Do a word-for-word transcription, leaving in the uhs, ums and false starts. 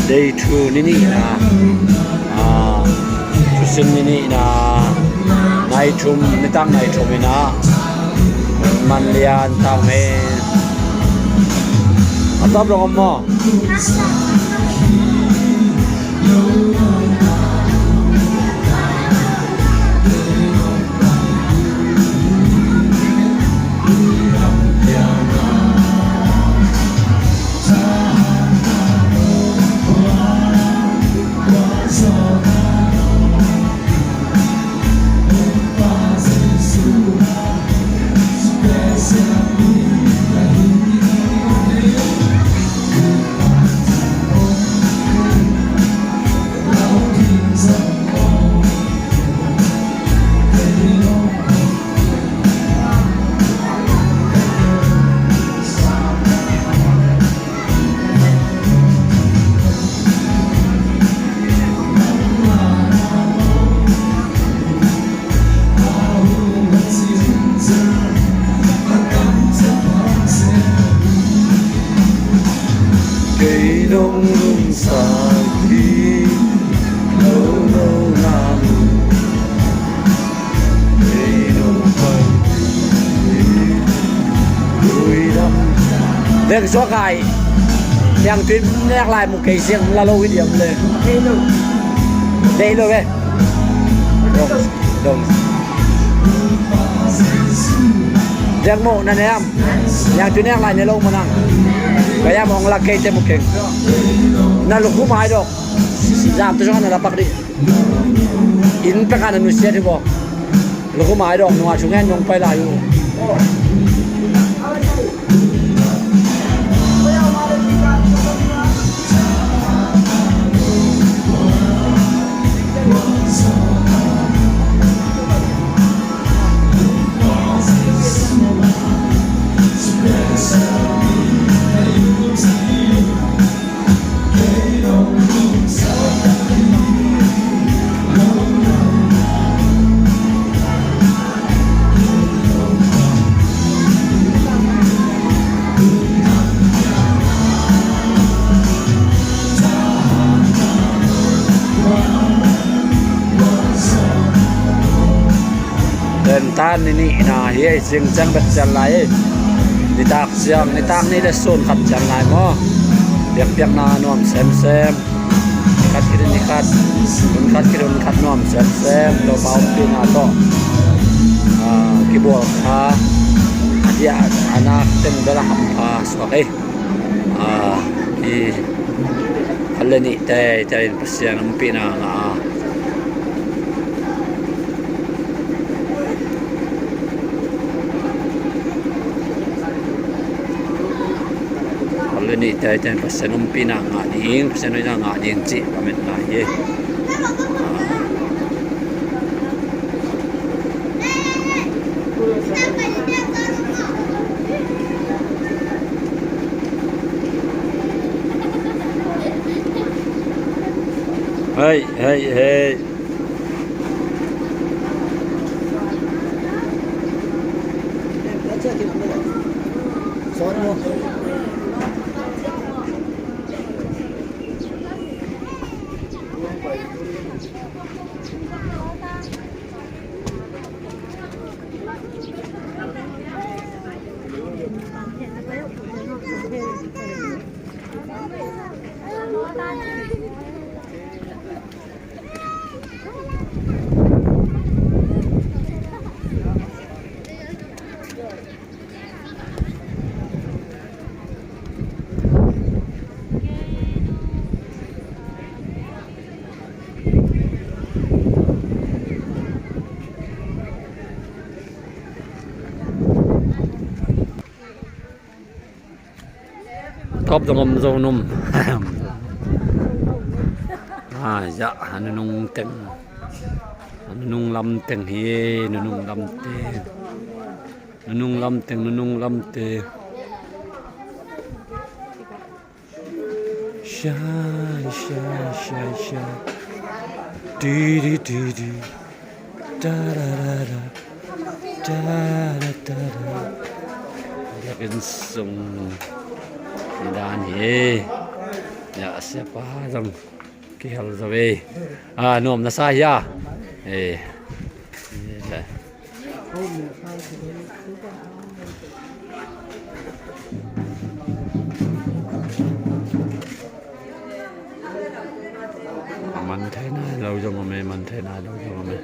Day two ni nihna, ah, thusin ni nihna, nai thum, nitak nai thum ina, man lian tang he. A tap dong om maw? Kei dong lungsak hi lo lo na mu. Kei dong pai hi. Deng suak ai. Siang tui nek lai mu kei siang la lo hi diam le. Dei lo ve. Dong, dong. Deng mo na niam. Siang tui nek lai ne lo mo nang. Kaya mo ong la kei te mu keng. Na lu hu mai dok. Zam tu suak na la pak di. In pek a na nusiat hi bo. Lukum ai dong nunga sung en nong pai lai uh. Deng tan ni nihna hi ei, sing ciang bet cian lai ei. Nitak ciang, nitak ni le sun khat cian lai maw. Piakpiakna nuam semsem. Khat khit in khat, hun khat khit hun khat nuam semsem. Topa ompihna tawh, ah, kibual kha a diah a nak teng bel a hampha suak ei. Ah, i khat le nih teitei in Pasian ompihna ngah a. Khat le nih teitei in Pasian ompihna ngah ding, Pasian hoihna ngah ding cih lametna hi. Ah. Hei, hei, hei. Top zong om zo num. Ah, ya, a nunung teng. A nunung lam teng hi, nunung lam teng. Nunung lam teng, nunung lam teng. Sha, sha, sha, sha. Di, di, di, di. Da, da, da, da. Da, da, da, da. Biakinn sung dan hi. Ya, siapa zong kihel zo ve. Ah, nuam na sa hia? Eh. Man thei nai lo zong om e, man thei nai lo zong om e.